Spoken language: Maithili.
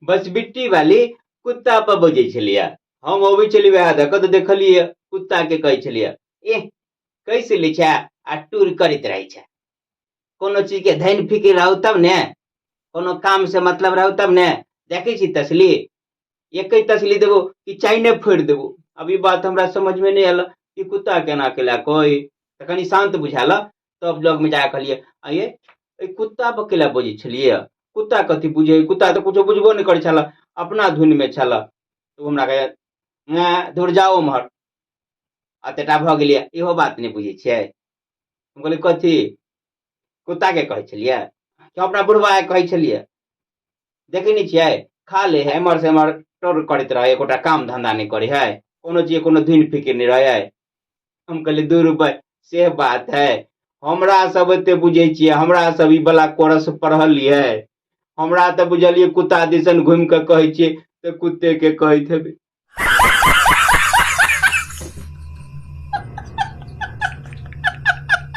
बसबिट्टी वाली कुत्ता पर बजै छलियै। हम अबै छलियै वएह दऽ कऽ तऽ देखलियै कुत्ता के कहै छलियै, एह कैसे लै छै आ टूर करैत रहै छै। कोनो चीज के धनि फिकिर रहू तब ने, कोनो काम से मतलब रहू तब ने। देखै छी तसली, एके तसली देबो कि चाइने फोड़ि देबो। अब ई बात हमरा समझमे नहि आयल कि कुत्ता केना केला कोइ, तऽ कनि शान्त बुझायल। तब लगमे जा कऽ कहलियै, आइये एहि कुत्ता पर केला बजै छलियै? कुत्ता कथी बुझै? कुत्ता तऽ कुछो बुझबो नहि करै छल, अपना धुनमे छल। तऽ ओ हमरा कहैया, दूर जाओ उम्हर, एतेटा भऽ गेलियै इहो बात नहि बुझै छियै? हम कहलियै, कथी कुत्ताके कहै छलियै कि अपना बुढ़बाके कहै छलियै? देखै नहि छियै, खा ले है, एम्हर से एम्हर टोर करैत रहै, एकोटा काम धंधा नहि करै है, कोनो चीज कोनो धुन फिकिर नहि रहै है। हम कहलियै, 2 रुपैआ से बात है, हमरा सब एते बुझै छियै, हमरा सब ई बला कोरस पढ़लियै। हमरा तऽ बुझलियै कुत्ता दिसन घुमि कऽ कहै छियै तऽ कुत्ते के कहैत हेबै।